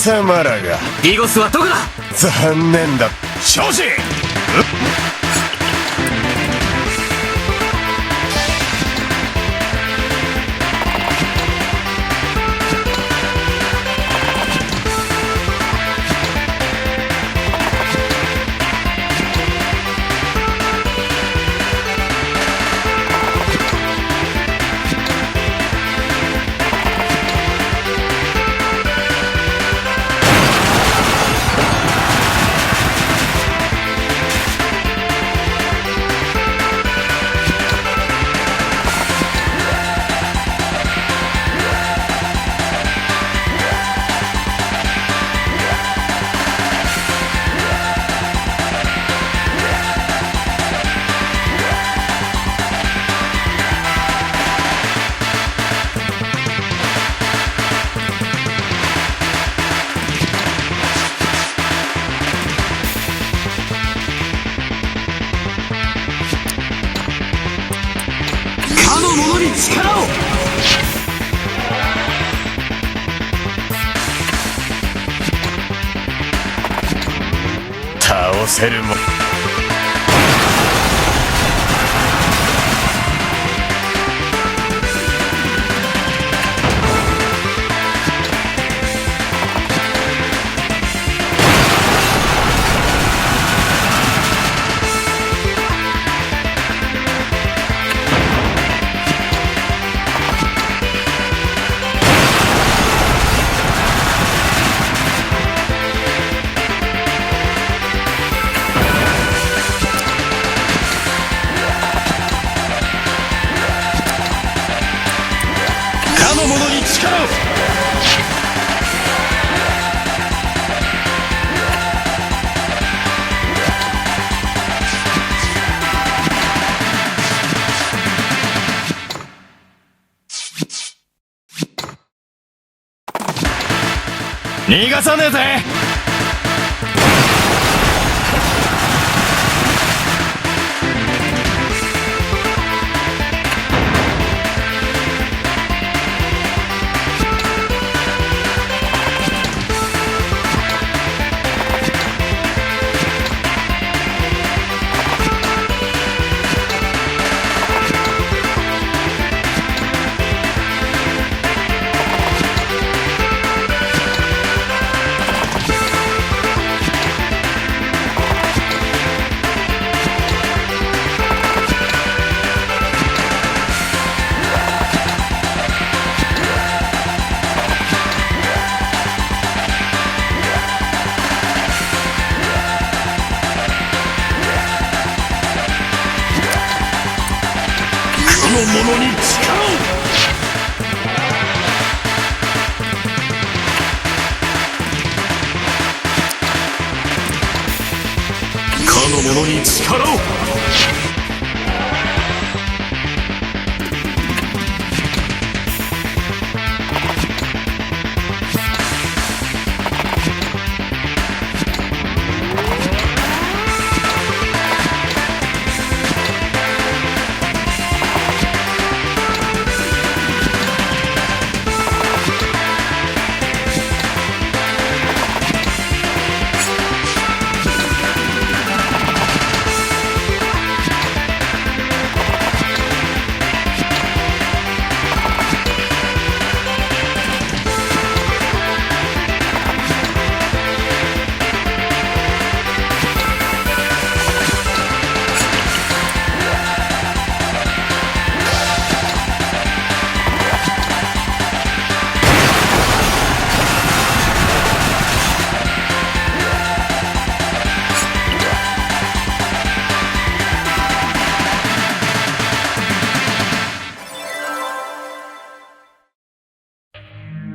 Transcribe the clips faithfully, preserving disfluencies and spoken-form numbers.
貴様らが。ディゴスはどこだ？残念だ。少子。かの者に力を！倒せるも。かの者に力を！逃がさねえぜ！この者に力を！かの者に力を！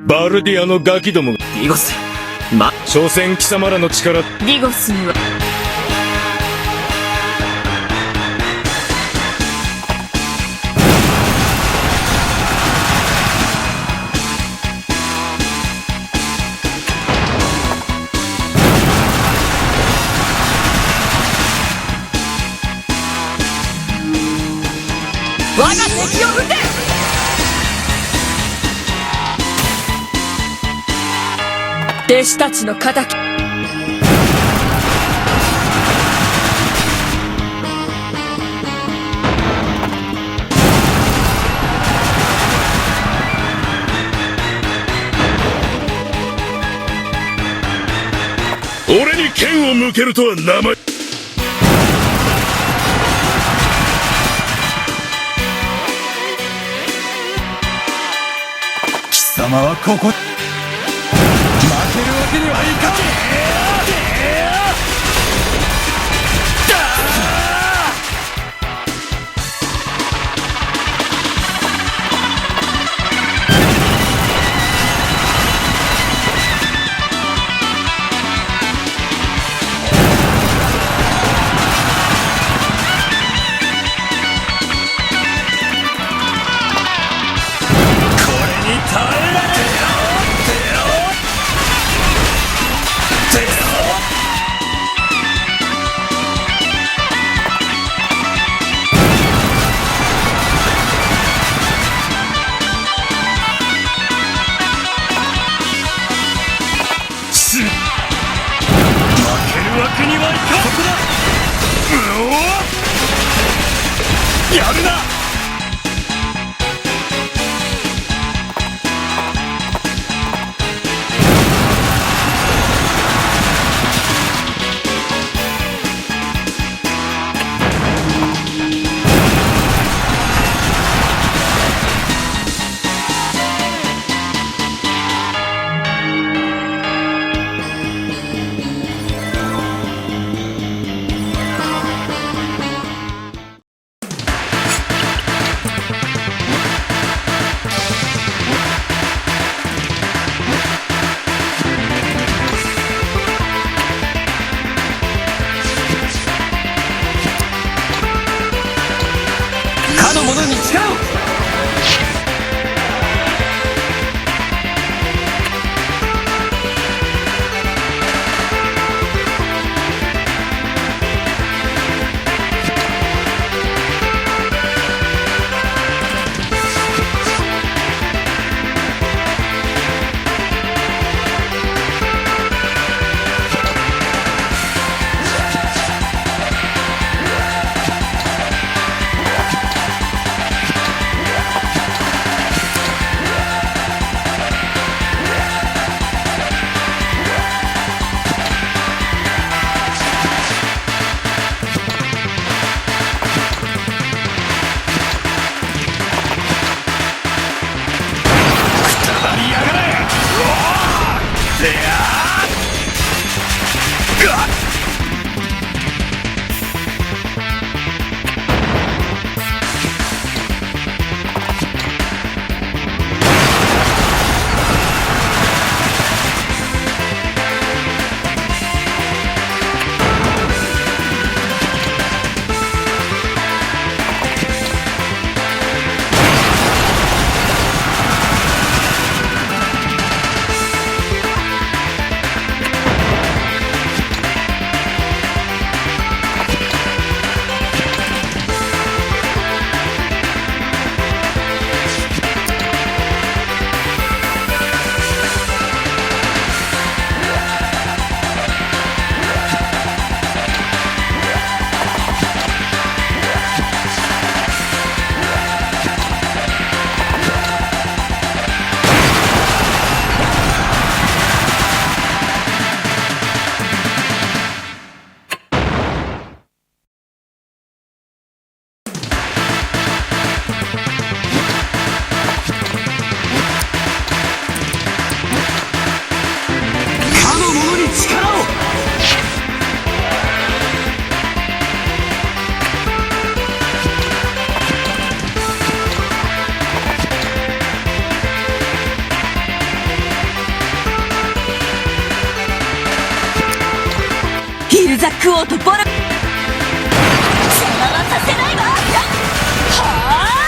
バルディアのガキどもが。ディゴス。ま、所詮貴様らの力。ディゴスには。我が敵を討て！弟子たちの敵。俺に剣を向けるとは生意。貴様はここ、負けるわけにはいかん。これに耐えられよ。負けるわけにはいかん。そこだ。うおー、やるな。かの者に力を。かの者に力を。ヒルザクオーとボラ。邪魔はさせないわ。はあ。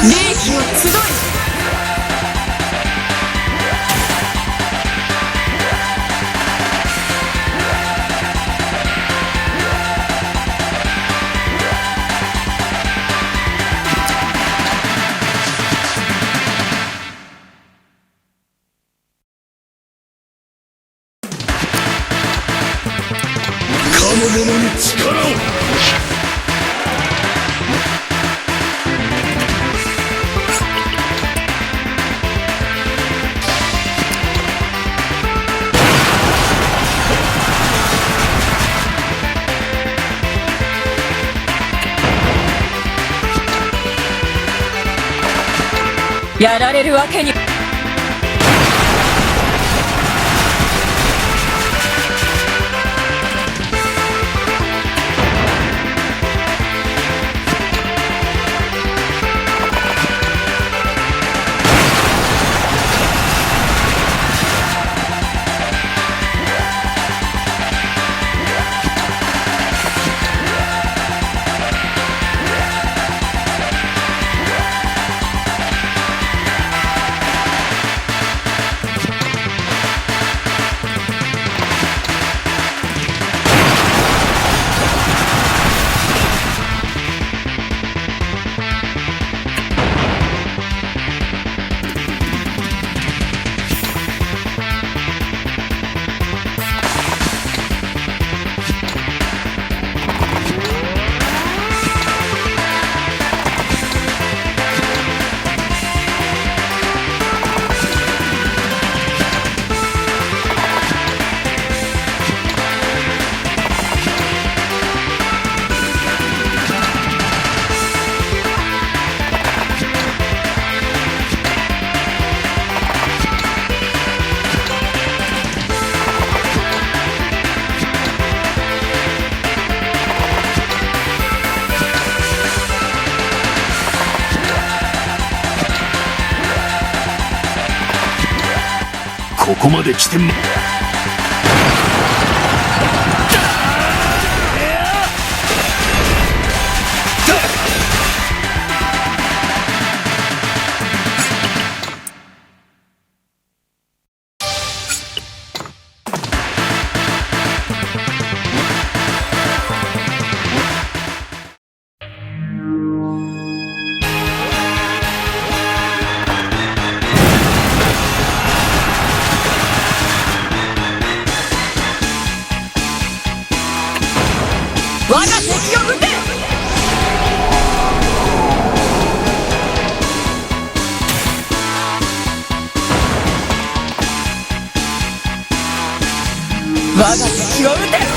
利益を集え。かの者に力を。やられるわけに。ここまで来てま、我が敵を討て！我が敵を討て！